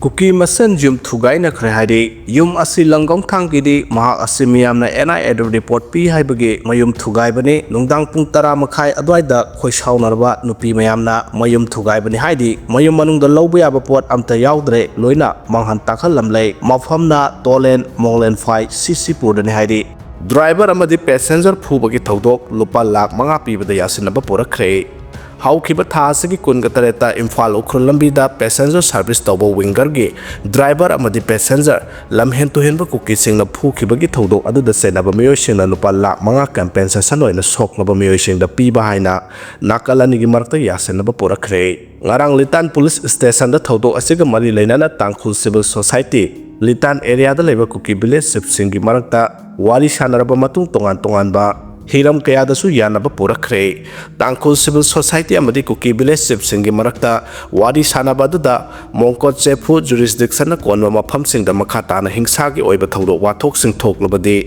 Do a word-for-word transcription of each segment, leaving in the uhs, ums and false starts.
ꯀꯨꯀꯤ ꯃꯁꯦꯟ ꯌꯨꯝ ꯊꯨꯒꯥꯏꯅꯈ꯭ꯔꯦ ꯍꯥꯏꯔꯤ꯫ ꯌꯨꯝ ꯑꯁꯤ ꯂꯪꯒꯣꯡꯊꯥꯡꯒꯤꯗꯤ ꯃꯍꯥꯛ ꯑꯁꯤ ꯃꯤꯌꯥꯝꯅ N I A ꯗ ꯔꯤꯄꯣꯔꯠ ꯄꯤ ꯍꯥꯏꯕꯒꯤ ꯃꯌꯨꯝ ꯊꯨꯒꯥꯏꯕꯅꯤ꯫ ꯅꯨꯡꯗꯥꯡ ꯄꯨꯡ ꯇꯔꯥ ꯃꯈꯥꯏ ꯑꯗꯨꯋꯥꯏꯗ ꯈꯣꯏ ꯁꯥꯎꯅꯔꯕ ꯅꯨꯄꯤ ꯃꯌꯥꯝꯅ ꯃꯌꯨꯝ ꯊꯨꯒꯥꯏꯕꯅꯤ ꯍꯥꯏꯔꯤ꯫ ꯃꯌꯨꯝ ꯃꯅꯨꯡꯗ ꯂꯧꯕ ꯌꯥꯕ ꯄꯣꯠ ꯑꯝꯇ ꯌꯥꯎꯗ꯭ꯔꯦ, ꯂꯣꯏꯅ ꯃꯥꯡꯍꯟ ꯇꯥꯛꯍꯜꯂꯝꯂꯦ꯫ ꯃꯐꯝꯅ ꯇꯣꯂꯦꯟ ꯃꯣꯡꯂꯦꯟ ꯐꯥꯏ ꯁꯤ ꯁꯤ ꯄꯨꯔꯗꯅꯤ ꯍꯥꯏꯔꯤ꯫ ꯗ꯭ꯔꯥꯏꯚꯔ ꯑꯃꯗꯤ ꯄꯦꯁꯦꯟꯖꯔ ꯐꯨꯕꯒꯤ ꯊꯧꯗꯣꯛ ꯂꯨꯄꯥ ꯂꯥꯈ ꯃꯉꯥ ꯄꯤꯕꯗ ꯌꯥꯁꯤꯟꯅꯕ ꯄꯨꯔꯛꯈ꯭ꯔꯦ꯫ ꯍꯧꯈꯤꯕ ꯊꯥ ꯑꯁꯤꯒꯤ ꯀꯨꯟꯒ ꯇꯔꯦꯠꯇ ꯏꯝꯐꯥꯜ ꯎꯈ꯭ꯔꯨꯜ ꯂꯝꯕꯤꯗ ꯄꯦꯁꯦꯟꯖꯔ ꯁꯥꯔꯚꯤꯁ ꯇꯧꯕ ꯋꯤꯡꯒꯔꯒꯤ ꯗ꯭ꯔꯥꯏꯚꯔ ꯑꯃꯗꯤ ꯄꯦꯁꯦꯟꯖꯔ ꯂꯝꯍꯦꯟ ꯇꯨꯍꯦꯟꯕ ꯀꯨꯀꯤꯁꯤꯡꯅ ꯐꯨꯈꯤꯕꯒꯤ ꯊꯧꯗꯣꯛ ꯑꯗꯨꯗ ꯆꯦꯟꯅꯕ ꯃꯤꯑꯣꯏꯁꯤꯡꯅ ꯂꯨꯄꯥ ꯂꯥꯈ ꯃꯉꯥ ꯀꯝꯄꯦꯟꯁꯦꯁꯟ ꯑꯣꯏꯅ ꯁꯣꯛꯂꯕ ꯃꯤꯑꯣꯏꯁꯤꯡꯗ ꯄꯤꯕ ꯍꯥꯏꯅ ꯅꯥꯀꯜ ꯑꯅꯤꯒꯤ ꯃꯔꯛꯇ ꯌꯥꯁꯤꯟꯅꯕ ꯄꯨꯔꯛꯈ꯭ꯔꯦ꯫ ꯉꯔꯥꯡ ꯂꯤꯇꯥꯟ ꯄꯨꯂꯤꯁ ꯁ꯭ꯇꯦꯁꯟꯗ ꯊꯧꯗꯣꯛ ꯑꯁꯤꯒ ꯃꯔꯤ ꯂꯩꯅꯅ ꯇꯥꯡꯈꯨꯜ ꯁꯤꯚꯤꯜ ꯁꯣꯁꯥꯏꯇꯤ ꯂꯤꯇꯥꯟ ꯑꯦꯔꯤꯌꯥꯗ ꯂꯩꯕ ꯀꯨꯀꯤ ꯚꯤꯂꯦꯖ ꯆꯤꯐꯁꯤꯡꯒꯤ ꯃꯔꯛꯇ ꯋꯥꯔꯤ ꯁꯥꯟꯅꯔꯕ ꯃꯇꯨꯡ ꯇꯣꯉꯥꯟ ꯇꯣꯉꯥꯟꯕ ꯍꯤꯔꯝ ꯀꯌꯥꯗꯁꯨ ꯌꯥꯅꯕ ꯄꯨꯔꯛꯈ꯭ꯔꯦ꯫ ꯇꯥꯡꯈꯨꯜ ꯁꯤꯚꯤꯜ ꯁꯣꯁꯥꯏꯇꯤ ꯑꯃꯗꯤ ꯀꯨꯀꯤ ꯚꯤꯂꯦꯖ ꯆꯤꯐꯁꯤꯡꯒꯤ ꯃꯔꯛꯇ ꯋꯥꯔꯤ ꯁꯥꯟꯅꯕ ꯑꯗꯨꯗ ꯃꯣꯡꯀꯣꯠ ꯆꯦꯐꯨ ꯖꯨꯔꯤꯁꯗꯤꯛꯁꯟꯅ ꯀꯣꯟꯕ ꯃꯐꯝꯁꯤꯡꯗ ꯃꯈꯥ ꯇꯥꯅ ꯍꯤꯡꯁꯥꯒꯤ ꯑꯣꯏꯕ ꯊꯧꯗꯣꯛ ꯋꯥꯊꯣꯛꯁꯤꯡ ꯊꯣꯛꯂꯕꯗꯤ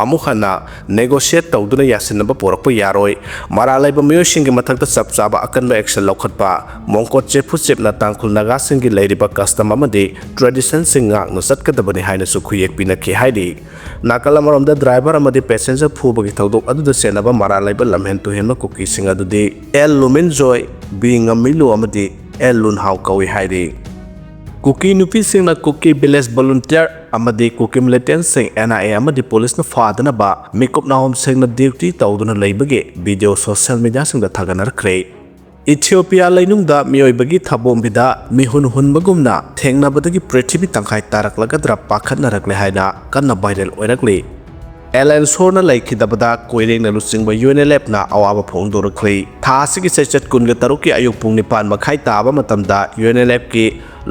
ꯑꯃꯨꯛ ꯍꯟꯅ ꯅꯦꯒꯣꯁꯤꯌꯦꯠ ꯇꯧꯗꯨꯅ ꯌꯥꯁꯤꯟꯅꯕ ꯄꯨꯔꯛꯄ ꯌꯥꯔꯣꯏ꯫ ꯃꯔꯥꯜ ꯂꯩꯕ ꯃꯤꯑꯣꯏꯁꯤꯡꯒꯤ ꯃꯊꯛꯇ ꯆꯞ ꯆꯥꯕ ꯑꯀꯟꯕ ꯑꯦꯛꯁꯟ ꯂꯧꯈꯠꯄ, ꯃꯣꯡꯀꯣꯠ ꯆꯦꯐꯨ ꯆꯤꯐꯅ ꯇꯥꯡꯈꯨꯜ ꯅꯥꯒꯥꯁꯤꯡꯒꯤ ꯂꯩꯔꯤꯕ ꯀꯁꯇꯝ ꯑꯃꯗꯤ ꯇ꯭ꯔꯦꯗꯤꯁꯟꯁꯤꯡ ꯉꯥꯛꯅ ꯆꯠꯀꯗꯕꯅꯤ ꯍꯥꯏꯅꯁꯨ ꯈꯨꯌꯦꯛ ꯄꯤꯅꯈꯤ ꯍꯥꯏꯔꯤ꯫ ꯅꯥꯀꯜ ꯑꯃꯔꯣꯝꯗ ꯗ꯭ꯔꯥꯏꯚꯔ ꯑꯃꯗꯤ ꯄꯦꯁꯦꯟꯖꯔ ꯐꯨꯕꯒꯤ ꯊꯧꯗꯣꯛ ꯑꯗꯨꯗ ꯆꯦꯟꯅꯕ ꯃꯔꯥꯜ ꯂꯩꯕ ꯂꯝꯍꯦꯟ ꯇꯨꯍꯦꯟꯕ ꯀꯨꯀꯤꯁꯤꯡ ꯑꯗꯨꯗꯤ ꯑꯦꯜ ꯂꯨꯃꯤꯟꯖꯣꯏ, ꯕꯤ ꯉꯝꯃꯤꯂꯨ ꯑꯃꯗꯤ ꯑꯦꯜ ꯂꯨꯟꯍꯥꯎ ꯀꯧꯏ ꯍꯥꯏꯔꯤ꯫ ꯀꯨꯀꯤ ꯅꯨꯄꯤꯁꯤꯡꯅ ꯀꯨꯀꯤ ꯚꯤꯂꯦꯖ ꯚꯣꯂꯨꯟꯇꯤꯌꯔ ꯑꯃꯗꯤ ꯀꯨꯀꯤ ꯃꯤꯂꯤꯇꯦꯟꯁꯤꯡ N I A ꯑꯃꯗꯤ ꯄꯨꯂꯤꯁꯅ ꯐꯥꯗꯅꯕ ꯃꯤꯀꯨꯞ ꯅꯥꯍꯣꯝꯁꯤꯡꯅ ꯗ꯭ꯌꯨꯇꯤ ꯇꯧꯗꯨꯅ ꯂꯩꯕꯒꯤ ꯚꯤꯗꯤꯑꯣ ꯁꯣꯁꯤꯌꯦꯜ ꯃꯤꯗꯤꯌꯥꯁꯤꯡꯗ ꯊꯥꯒꯠꯅꯔꯛꯈ꯭ꯔꯦ꯫ ꯏꯊꯤꯑꯣꯄꯤꯌꯥ ꯂꯩꯅꯨꯡꯗ ꯃꯤꯑꯣꯏꯕꯒꯤ ꯊꯕꯣꯝꯕꯤꯗ ꯃꯤꯍꯨꯟ ꯍꯨꯟꯕꯒꯨꯝꯅ ꯊꯦꯡꯅꯕꯗꯒꯤ ꯄ꯭ꯔꯤꯊꯤꯕꯤ ꯇꯪꯈꯥꯏ ꯇꯥꯔꯛꯂꯒꯗ꯭ꯔꯥ ꯄꯥꯈꯠꯅꯔꯛꯂꯦ ꯍꯥꯏꯅ ꯀꯟꯅ ꯚꯥꯏꯔꯦꯜ ꯑꯣꯏꯔꯛꯂꯤ꯫ ꯑꯦꯂꯦꯟꯁꯣꯔꯅ ꯂꯩꯈꯤꯗꯕꯗ ꯀꯣꯏꯔꯦꯡꯅ ꯂꯨꯆꯤꯡꯕ UNLFꯅ ꯑꯋꯥꯕ ꯐꯣꯡꯗꯣꯔꯛꯂꯤ꯫ ꯊꯥ ꯑꯁꯤꯒꯤ ꯆꯩꯆꯠ ꯀꯨꯟꯒ ꯇꯔꯨꯛꯀꯤ ꯑꯌꯨꯛ ꯄꯨꯡ ꯅꯤꯄꯥꯟ ꯃꯈꯥꯏ ꯇꯥꯕ ꯃꯇꯝꯗ UNLFꯀꯤ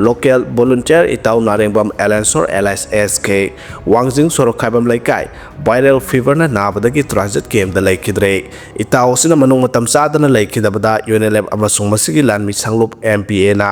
ꯂꯣꯀꯦꯜ ꯚꯣꯂꯨꯟꯇꯤꯌꯔ ꯏꯇꯥꯎ ꯅꯥꯔꯦꯡꯕꯝ ꯑꯦꯂꯦꯟꯁꯣꯔ alias S K, ꯋꯥꯡꯖꯤꯡ ꯁꯣꯔꯣꯛꯈꯥꯏꯕꯝ ꯂꯩꯀꯥꯏ, ꯚꯥꯏꯔꯦꯜ ꯐꯤꯚꯔꯅ ꯅꯥꯕꯗꯒꯤ ꯇ꯭ꯔꯥꯟꯖꯤꯠ ꯀꯦꯝꯗ ꯂꯩꯈꯤꯗ꯭ꯔꯦ꯫ ꯏꯇꯥꯎ ꯑꯁꯤꯅ ꯃꯅꯨꯡ ꯃꯇꯝ ꯆꯥꯗꯅ ꯂꯩꯈꯤꯗꯕꯗ UNLF ꯑꯃꯁꯨꯡ ꯃꯁꯤꯒꯤ ꯂꯥꯟꯃꯤ ꯁꯪꯂꯨꯞ MPAꯅ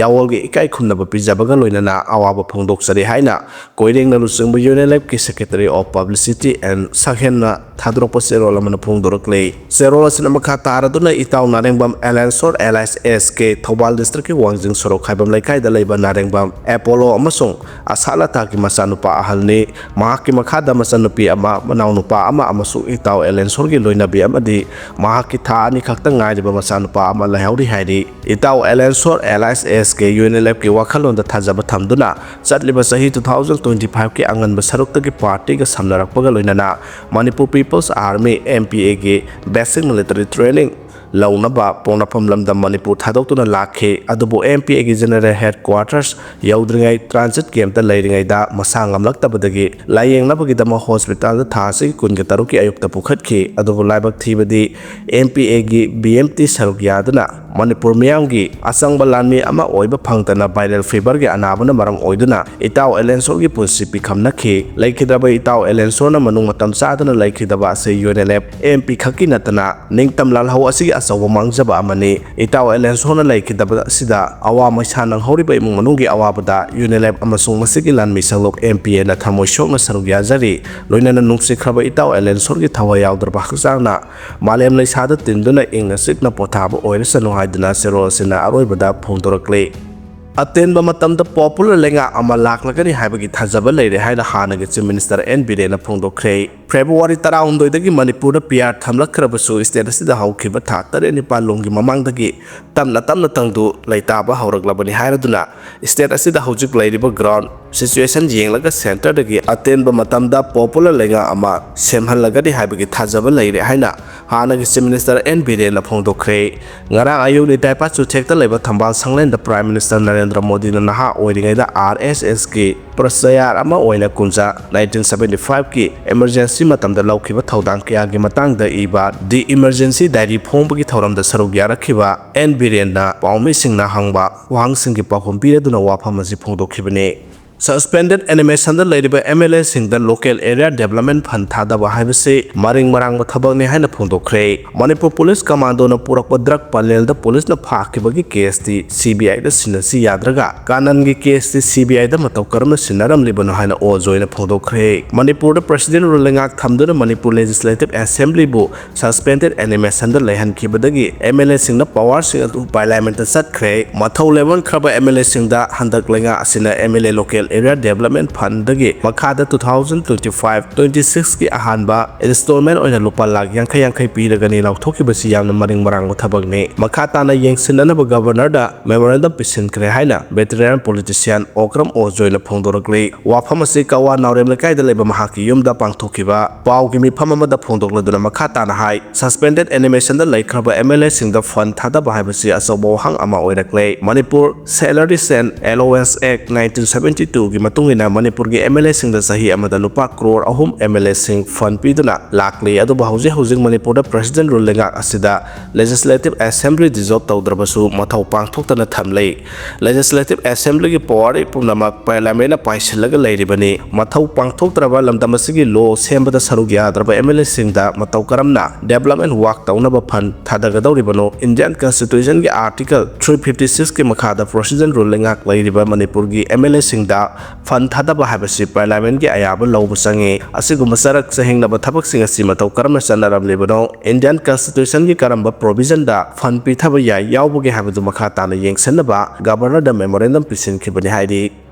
ꯌꯥꯋꯣꯜꯒꯤ ꯏꯀꯥꯏ ꯈꯨꯝꯅꯕ ꯄꯤꯖꯕꯒ ꯂꯣꯏꯅꯅ ꯑꯋꯥꯕ ꯐꯣꯡꯗꯣꯛꯆꯔꯤ ꯍꯥꯏꯅ ꯀꯣꯏꯔꯦꯡꯅ ꯂꯨꯆꯤꯡꯕ UNLFꯀꯤ Secretary of Publicity and ꯁꯛꯍꯦꯟꯅ ꯊꯥꯗꯣꯔꯛꯄ ꯆꯦꯔꯣꯜ ꯑꯃꯅ ꯐꯣꯡꯗꯣꯔꯛꯂꯤ꯫ ꯆꯦꯔꯣꯜ ꯑꯁꯤꯅ ꯃꯈꯥ ꯇꯥꯔꯗꯨꯅ ꯏꯇꯥꯎ ꯅꯥꯔꯦꯡꯕꯝ ꯑꯦꯂꯦꯟꯁꯣꯔ alias S K, ꯊꯧꯕꯥꯜ ꯗꯤꯁꯇ꯭ꯔꯤꯛꯀꯤ ꯋꯥꯡꯖꯤꯡ ꯁꯣꯔꯣꯛꯈꯥꯏꯕꯝ ꯂꯩꯀꯥꯏ ꯗ ꯂꯩꯕ ꯅꯥꯔꯦꯡꯕꯝ ꯑꯦꯄꯣꯂꯣ ꯑꯃꯁꯨꯡ ꯑꯁꯥꯂꯇꯥꯒꯤ ꯃꯆꯥꯅꯨꯄꯥ ꯑꯍꯜꯅꯤ꯫ ꯃꯍꯥꯛꯀꯤ ꯃꯈꯥꯗ ꯃꯆꯟꯅꯨꯄꯤ ꯑꯃ, ꯃꯅꯥꯎꯅꯨꯄꯥ ꯑꯃ ꯑꯃꯁꯨꯡ ꯏꯇꯥꯎ ꯑꯦꯂꯦꯟꯁꯣꯔꯒꯤ ꯂꯣꯏꯅꯕꯤ ꯑꯃꯗꯤ ꯃꯍꯥꯛꯀꯤ ꯊꯥ ꯑꯅꯤ ꯈꯛꯇ ꯉꯥꯏꯔꯤꯕ ꯃꯆꯥꯅꯨꯄꯥ ꯑꯃ ꯂꯩꯍꯧꯔꯤ ꯍꯥꯏꯔꯤ꯫ ꯏꯇꯥꯎ ꯑꯦꯂꯦꯟꯁꯣꯔ ꯑꯦꯜ ꯑꯥꯏ ꯑꯦꯁ ꯑꯦꯁꯀꯤ ꯌꯨ ꯑꯦꯟ ꯑꯦꯜ ꯑꯦꯐꯀꯤ ꯋꯥꯈꯜꯂꯣꯟꯗ ꯊꯥꯖꯕ ꯊꯝꯗꯨꯅ ꯆꯠꯂꯤꯕ ꯆꯍꯤ two thousand twenty fiveꯀꯤ ꯑꯉꯟꯕ ꯁꯔꯨꯛꯇꯒꯤ ꯄꯥꯔꯇꯤꯒ ꯁꯝꯅꯔꯛꯄꯒ ꯂꯣꯏꯅꯅ Manipur people's army, M P ꯑꯦꯒꯤ basic military training ꯂꯧꯅꯕ ꯄꯣꯛꯅꯐꯝ ꯂꯝꯗꯝ ꯃꯅꯤꯄꯨꯔ ꯊꯥꯗꯣꯛꯇꯨꯅ ꯂꯥꯛꯈꯤ꯫ ꯑꯗꯨꯕꯨ ꯑꯦꯝ ꯄꯤ ꯑꯦꯒꯤ ꯖꯦꯅꯔꯦꯜ ꯍꯦꯗ ꯀ꯭ꯋꯥꯔꯇꯔꯁ ꯌꯧꯗ꯭ꯔꯤꯉꯩ ꯇ꯭ꯔꯥꯟꯖꯤꯠ ꯀꯦꯝꯞꯇ ꯂꯩꯔꯤꯉꯩꯗ ꯃꯁꯥ ꯉꯝꯂꯛꯇꯕꯗꯒꯤ ꯂꯥꯌꯦꯡꯅꯕꯒꯤꯗꯃꯛ ꯍꯣꯁꯄꯤꯇꯥꯜꯗ ꯊꯥ ꯑꯁꯤꯒꯤ ꯀꯨꯟꯒ ꯇꯔꯨꯛꯀꯤ ꯑꯌꯨꯛꯇ ꯄꯨꯈꯠꯈꯤ꯫ ꯑꯗꯨꯕꯨ ꯂꯥꯏꯕꯛ ꯊꯤꯕꯗꯤ ꯑꯦꯝ ꯄꯤ ꯑꯦꯒꯤ ꯕꯤ ꯑꯦꯝ ꯇꯤ ꯁꯔꯨꯛ ꯌꯥꯗꯨꯅ ꯃꯅꯤꯄꯨꯔ ꯃꯤꯌꯥꯝꯒꯤ ꯑꯆꯪꯕ ꯂꯥꯟꯃꯤ ꯑꯃ ꯑꯣꯏꯕ ꯐꯪꯗꯅ viral feverꯒꯤ ꯑꯅꯥꯕꯅ ꯃꯔꯝ ꯑꯣꯏꯗꯨꯅ ꯏꯇꯥꯎ ꯑꯦꯂꯦꯟꯁꯣꯔꯒꯤ ꯄꯨꯟꯁꯤ ꯄꯤꯈꯝꯅꯈꯤ꯫ ꯂꯩꯈꯤꯗ꯭ꯔꯕ ꯏꯇꯥꯎ ꯑꯦꯂꯦꯟꯁꯣꯔꯅ ꯃꯅꯨꯡ ꯃꯇꯝ ꯆꯥꯗꯅ ꯂꯩꯈꯤꯗꯕ ꯑꯁꯤ U N L F M P ꯈꯛꯀꯤ ꯅꯠꯇꯅ ꯅꯤꯡꯇꯝ ꯂꯥꯜꯍꯧ ꯑꯁꯤꯒꯤ ꯑꯆꯧꯕ ꯃꯥꯡꯖꯕ ꯑꯃꯅꯤ꯫ ꯏꯇꯥꯎ ꯑꯦꯂꯦꯟꯁꯣꯔꯅ ꯂꯩꯈꯤꯗꯕ ꯑꯁꯤꯗ ꯑꯋꯥ ꯃꯩꯁꯥ ꯅꯪꯍꯧꯔꯤꯕ ꯏꯃꯨꯡ ꯃꯅꯨꯡꯒꯤ ꯑꯋꯥꯕꯗ ꯌꯨ ꯑꯦꯟ ꯑꯦꯜ ꯑꯦꯐ ꯑꯃꯁꯨꯡ ꯃꯁꯤꯒꯤ ꯂꯥꯟꯃꯤ ꯁꯪꯂꯨꯞ ꯑꯦꯝ ꯄꯤ ꯑꯦꯅ ꯊꯃꯣꯏ ꯁꯣꯛꯅ ꯁꯔꯨꯛ ꯌꯥꯖꯔꯤ꯫ ꯂꯣꯏꯅꯅ ꯅꯨꯡꯁꯤꯈ꯭ꯔꯕ ꯏꯇꯥꯎ ꯑꯦꯂꯦꯟꯁꯣꯔꯒꯤ ꯊꯋꯥꯏ ꯌꯥꯎꯗ꯭ꯔꯕ ꯍꯛꯆꯥꯡꯅ ꯃꯥꯂꯦꯝ ꯂꯩꯁꯥꯗ ꯇꯤꯟꯗꯨꯅ ꯏꯪꯅ ꯆꯤꯛꯅ ꯄꯣꯊꯥꯕ ꯑꯣꯏꯔꯁꯅꯨ ꯍꯥꯏꯗꯨꯅ ꯆꯦꯔꯣꯜ ꯑꯁꯤꯅ ꯑꯔꯣꯏꯕꯗ ꯐꯣꯡꯗꯣꯔꯛꯂꯤ꯫ ꯑꯇꯦꯟꯕ ꯃꯇꯝꯗ popular ꯂꯩꯉꯥꯛ ꯑꯃ ꯂꯥꯛꯂꯒꯅꯤ ꯍꯥꯏꯕꯒꯤ ꯊꯥꯖꯕ ꯂꯩꯔꯦ ꯍꯥꯏꯅ ꯍꯥꯟꯅꯒꯤ Chief Minister ꯑꯦꯟ ꯕꯤꯔꯦꯟꯅ ꯐꯣꯡꯗꯣꯛꯈ꯭ꯔꯦ꯫ ꯐꯦꯕ꯭ꯔꯨꯋꯥꯔꯤ ꯇꯔꯥꯍꯨꯝꯗꯣꯏꯗꯒꯤ ꯃꯅꯤꯄꯨꯔꯗ ꯄꯤ ꯑꯥꯔ ꯊꯝꯂꯛꯈ꯭ꯔꯕꯁꯨ state ꯑꯁꯤꯗ ꯍꯧꯈꯤꯕ ꯊꯥ ꯇꯔꯦꯠ ꯅꯤꯄꯥꯜ ꯂꯣꯝꯒꯤ ꯃꯃꯥꯡꯗꯒꯤ ꯇꯞꯅ ꯇꯞꯅ ꯇꯪꯗꯨ ꯂꯩꯇꯥꯕ ꯍꯧꯔꯛꯂꯕꯅꯤ ꯍꯥꯏꯔꯗꯨꯅ state ꯑꯁꯤꯗ ꯍꯧꯖꯤꯛ ꯂꯩꯔꯤꯕ ground situation ꯌꯦꯡꯂꯒ centreꯗꯒꯤ ꯑꯇꯦꯟꯕ ꯃꯇꯝꯗ popular ꯂꯩꯉꯥꯛ ꯑꯃ ꯁꯦꯝꯍꯜꯂꯒꯅꯤ ꯍꯥꯏꯕꯒꯤ ꯊꯥꯖꯕ ꯂꯩꯔꯦ ꯍꯥꯏꯅ ꯍꯥꯟꯅꯒꯤ Chief Minister ꯑꯦꯟ ꯕꯤꯔꯦꯟꯅ ꯐꯣꯡꯗꯣꯛꯈ꯭ꯔꯦ꯫ ꯉꯔꯥꯡ ꯑꯌꯨꯛ ꯂꯤꯇꯥꯏꯄꯥ ꯆꯨꯊꯦꯛꯇ ꯂꯩꯕ ꯊꯝꯕꯥꯜ ꯁꯪꯂꯦꯟꯗ Prime Minister ꯅꯔꯦꯟꯗ꯭ꯔ ꯃꯣꯗꯤꯅ ꯅꯍꯥ ꯑꯣꯏꯔꯤꯉꯩꯗ ꯑꯥꯔ ꯑꯦꯁ ꯑꯦꯁꯀꯤ ꯄ꯭ꯔꯆꯥꯌꯥꯔ ꯑꯃ ꯑꯣꯏꯅ ꯀꯨꯝꯖꯥ nineteen seventy fiveꯀꯤ emergency ꯃꯇꯝꯗ ꯂꯧꯈꯤꯕ ꯊꯧꯗꯥꯡ ꯀꯌꯥꯒꯤ ꯃꯇꯥꯡꯗ ꯏꯕ The Emergency Diary ꯐꯣꯡꯕꯒꯤ ꯊꯧꯔꯝꯗ ꯁꯔꯨꯛ ꯌꯥꯔꯛꯈꯤꯕ ꯑꯦꯟ ꯕꯤꯔꯦꯟꯅ ꯄꯥꯎꯃꯤꯁꯤꯡꯅ ꯍꯪꯕ ꯋꯥꯍꯪꯁꯤꯡꯒꯤ ꯄꯥꯎꯈꯨꯝ ꯄꯤꯔꯗꯨꯅ ꯋꯥꯐꯝ ꯑꯁꯤ ꯐꯣꯡꯗꯣꯛꯈꯤꯕꯅꯤ꯫ Suspended animationꯗ ꯂꯩꯔꯤꯕ MLAꯁꯤꯡꯗ Local Area Development Fund ꯊꯥꯗꯕ ꯍꯥꯏꯕꯁꯤ ꯃꯔꯤꯡ ꯃꯔꯥꯡꯕ ꯊꯕꯛꯅꯤ ꯍꯥꯏꯅ ꯐꯣꯡꯗꯣꯛꯈ꯭ꯔꯦ꯫ ꯃꯅꯤꯄꯨꯔ ꯄꯨꯂꯤꯁ ꯀꯃꯥꯟꯗꯣꯅ ꯄꯨꯔꯛꯄ drug peddlerꯗ ꯄꯨꯂꯤꯁꯅ ꯐꯥꯈꯤꯕꯒꯤ caseꯇꯤ CBIꯗ ꯁꯤꯟꯅꯁꯤ ꯌꯥꯗ꯭ꯔꯒ ꯀꯥꯅꯟꯒꯤ caseꯇꯤ CBIꯗ ꯃꯇꯧ ꯀꯔꯝꯅ ꯁꯤꯟꯅꯔꯝꯂꯤꯕꯅꯣ ꯍꯥꯏꯅ ꯑꯣ ꯖꯣꯏꯅ ꯐꯣꯡꯗꯣꯛꯈ꯭ꯔꯦ꯫ ꯃꯅꯤꯄꯨꯔꯗ President Rule ꯂꯩꯉꯥꯛ ꯊꯝꯗꯨꯅ ꯃꯅꯤꯄꯨꯔ Legislative Assemblyꯕꯨ Suspended animationꯗ ꯂꯩꯍꯟꯈꯤꯕꯗꯒꯤ MLAꯁꯤꯡꯅ powerꯁꯤꯡ ꯑꯗꯨ Parliamentꯇ ꯆꯠꯈ꯭ꯔꯦ꯫ ꯃꯊꯧ ꯂꯦꯞꯍꯟꯈ꯭ꯔꯕ MLAꯁꯤꯡꯗ ꯍꯟꯗꯛ ꯂꯩꯉꯥꯛ ꯑꯁꯤꯅ MLA Local Area Development Fundꯗꯒꯤ ꯃꯈꯥꯗ two thousand twenty five twenty sixꯀꯤ ꯑꯍꯥꯟꯕ installment ꯑꯣꯏꯅ ꯂꯨꯄꯥ ꯂꯥꯈ ꯌꯥꯡꯈꯩ ꯌꯥꯡꯈꯩ ꯄꯤꯔꯒꯅꯤ ꯂꯥꯎꯊꯣꯛꯈꯤꯕꯁꯤ ꯌꯥꯝꯅ ꯃꯔꯤꯡ ꯃꯔꯥꯡꯕ ꯊꯕꯛꯅꯤ꯫ ꯃꯈꯥ ꯇꯥꯅ ꯌꯦꯡꯁꯤꯟꯅꯅꯕ Governorꯗ memorandum ꯄꯤꯁꯤꯟꯈ꯭ꯔꯦ ꯍꯥꯏꯅ veteran politician ꯑꯣꯀ꯭ꯔꯝ ꯑꯣ ꯖꯣꯏꯅ ꯐꯣꯡꯗꯣꯔꯛꯂꯤ꯫ ꯋꯥꯐꯝ ꯑꯁꯤ ꯀꯋꯥ ꯅꯥꯎꯔꯦꯝ ꯂꯩꯀꯥꯏꯗ ꯂꯩꯕ ꯃꯍꯥꯛꯀꯤ ꯌꯨꯝꯗ ꯄꯥꯡꯊꯣꯛꯈꯤꯕ ꯄꯥꯎꯒꯤ ꯃꯤꯐꯝ ꯑꯃꯗ ꯐꯣꯡꯗꯣꯛꯂꯗꯨꯅ ꯃꯈꯥ ꯇꯥꯅ ꯍꯥꯏ, Suspended animationꯗ ꯂꯩꯈ꯭ꯔꯕ MLAꯁꯤꯡꯗ fund ꯊꯥꯗꯕ ꯍꯥꯏꯕꯁꯤ ꯑꯆꯧꯕ ꯋꯥꯍꯪ ꯑꯃ ꯑꯣꯏꯔꯛꯂꯦ꯫ Manipur Salaries and Allowance Act nineteen seventy twoꯒꯤ ꯃꯇꯨꯡ ꯏꯟꯅ ꯃꯅꯤꯄꯨꯔꯒꯤ MLAꯁꯤꯡꯗ ꯆꯍꯤ ꯑꯃꯗ ꯂꯨꯄꯥ ꯀ꯭ꯔꯣꯔ ꯑꯍꯨꯝ MLAꯁꯤꯡ fund ꯄꯤꯗꯨꯅ ꯂꯥꯛꯂꯤ꯫ ꯑꯗꯨꯕꯨ ꯍꯧꯖꯤꯛ ꯍꯧꯖꯤꯛ ꯃꯅꯤꯄꯨꯔꯗ President Rule ꯂꯩꯉꯥꯛ ꯑꯁꯤꯗ Legislative Assembly dissolve ꯇꯧꯗ꯭ꯔꯕꯁꯨ ꯃꯊꯧ ꯄꯥꯡꯊꯣꯛꯇꯅ ꯊꯝꯂꯤ꯫ Legislative Assemblyꯒꯤ power ꯄꯨꯝꯅꯃꯛ Parliamentꯅ ꯄꯥꯏꯁꯤꯜꯂꯒ ꯂꯩꯔꯤꯕꯅꯤ꯫ ꯃꯊꯧ ꯄꯥꯡꯊꯣꯛꯇ꯭ꯔꯕ, ꯂꯝꯗꯝ ꯑꯁꯤꯒꯤ law ꯁꯦꯝꯕꯗ ꯁꯔꯨꯛ ꯌꯥꯗ꯭ꯔꯕ MLAꯁꯤꯡꯗ ꯃꯇꯧ ꯀꯔꯝꯅ development work ꯇꯧꯅꯕ fund ꯊꯥꯗꯒꯗꯧꯔꯤꯕꯅꯣ? Indian Constitutionꯒꯤ Article three fifty sixꯀꯤ ꯃꯈꯥꯗ President Rule ꯂꯩꯉꯥꯛ ꯂꯩꯔꯤꯕ ꯃꯅꯤꯄꯨꯔꯒꯤ MLAꯁꯤꯡꯗ fund ꯊꯥꯗꯕ ꯍꯥꯏꯕꯁꯤ Parliamentꯀꯤ ꯑꯌꯥꯕ ꯂꯧꯕ ꯆꯪꯏ꯫ ꯑꯁꯤꯒꯨꯝꯕ ꯆꯔꯛ ꯆꯍꯤꯡꯅꯕ ꯊꯕꯛꯁꯤꯡ ꯑꯁꯤ ꯃꯇꯧ ꯀꯔꯝꯅ ꯆꯠꯅꯔꯝꯂꯤꯕꯅꯣ? Indian Constitutionꯒꯤ ꯀꯔꯝꯕ provisionꯗ fund ꯄꯤꯊꯕ ꯌꯥꯏ ꯌꯥꯎꯕꯒꯦ ꯍꯥꯏꯕꯗꯨ ꯃꯈꯥ ꯇꯥꯅ ꯌꯦꯡꯁꯤꯟꯅꯕ Governorꯗ memorandum ꯄꯤꯁꯤꯟꯈꯤꯕꯅꯤ ꯍꯥꯏꯔꯤ꯫